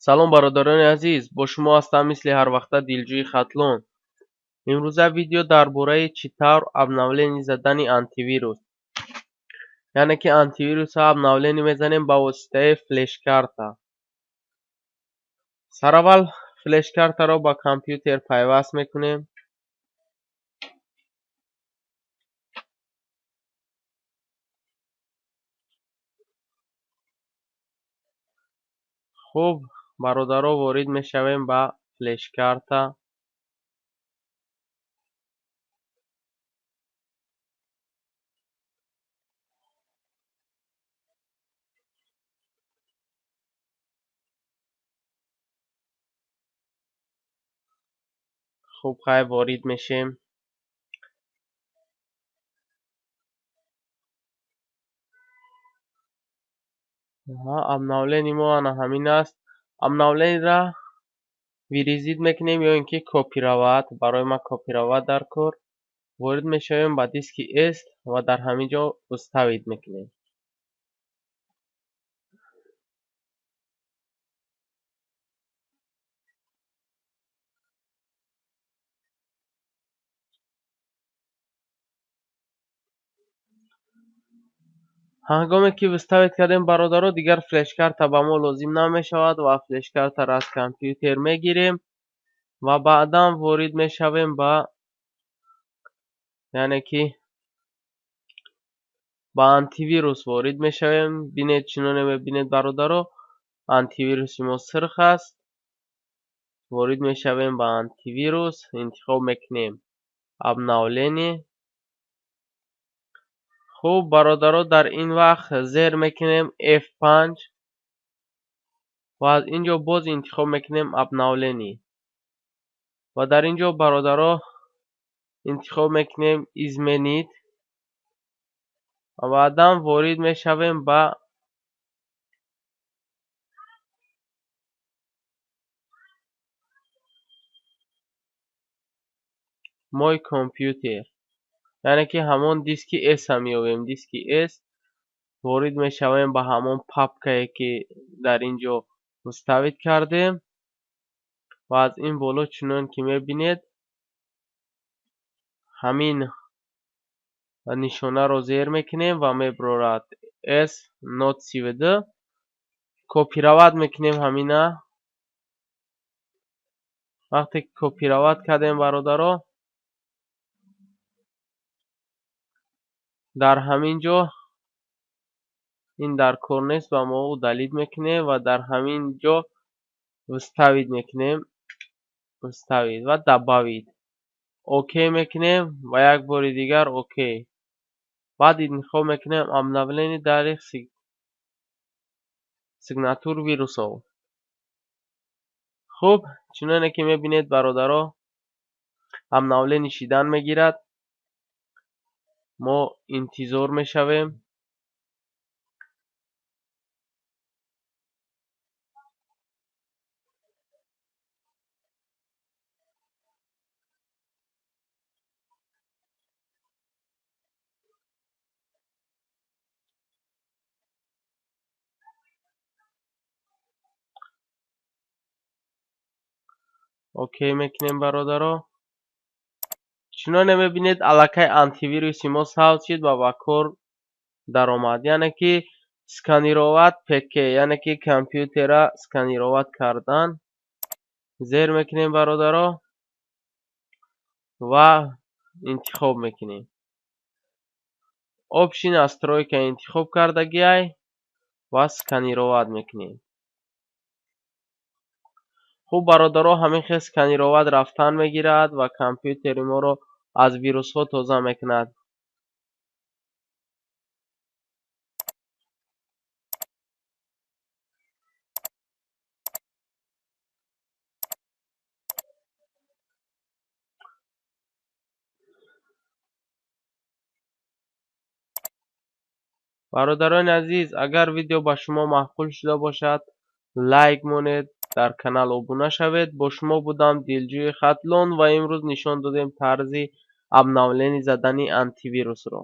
Салом, бародарони азиз, бо шумо ҳастам мисли ҳарвақта Дилҷӯи Хатлон. Имрӯза видео дар бораи чӣ тавр обновление задани антивирус. Яъне ки антивирусро обновление мезанем ба воситаи флешкарта. Сараввал флешкартаро ба компютер пайваст мекунем. Хуб, бародаро, ворид мешавем ба флешкарта. Хуб, хай, ворид мешем. Обновление мо ана ҳамин аст. Обновлениеро вырезать мекунем ё ин ки копировать. Барои ман копировать дар кор. Ворид мешавем ба диски S ва дар ҳамин ҷо вставить мекунем. Ҳангоме ки вставить кардем, бародаро, дигар флешкарта ба мо лозим намешавад ва флешкартаро аз компютер мегирем ва баъдан ворид мешавем ба, яъне ки ба антивирус ворид мешавем. Бинед, чуноне мебинед, бародаро, антивируси мо сирх аст. Ворид мешавем ба антивирус, интихоб мекунем обновление. Хуб, бародаро, дар ин вақт зер мекунем F5 ва аз ин ҷо боз интихоб мекунем обновление. Ва дар ин ҷо, бародаро, интихоб мекунем изменить ва баъдан ворид мешавем ба мой компьютер. Яъне ки ҳамон диски S-а меёбем. Диски S, ворид мешавем ба ҳамон папкае, ки дар ин ҷо вставить кардем, ва аз ин боло, чунон ки мебинед, ҳамин нишонаро зер мекунем ва мебарорад S not cvd. Копировать мекунем ҳамина. Вақте ки копировать кардем, бародаро, дар ҳамин ҷо ин дар кор нест ва мо удалить мекунем ва дар ҳамин ҷо вставить мекунем, вставить ва добавить, окей мекунем ва як бори дигар окей. Баъд интихоб мекунем обновление данных сигнатур вирусов. Хуб, чуноне ки мебинед, бародаро, обновление шидан мегирад. Мо интизор мешавем. Окей мекунем, бародаро. Чуноне мебинед, аллакай антивируси мо сабз шид ва ба кор даромад. Яъне ки сканировать ПК, яъне ки компютера сканировать кардан. Зер мекунем, бародаро, ва интихоб мекунем общий настройка интихоб кардагиай ва сканировать мекунем. Хуб, бародаро, ҳамин хел сканировать рафтан мегирад ва компютери моро аз вирусҳо тоза мекунад. Бародарони азиз, агар видео ба шумо маъқул шуда бошад, лайк монед, дар канал обуна шавед. Бо шумо будам Дилҷӯи Хатлон ва имрӯз нишон додем тарзи обновление задани антивирусро.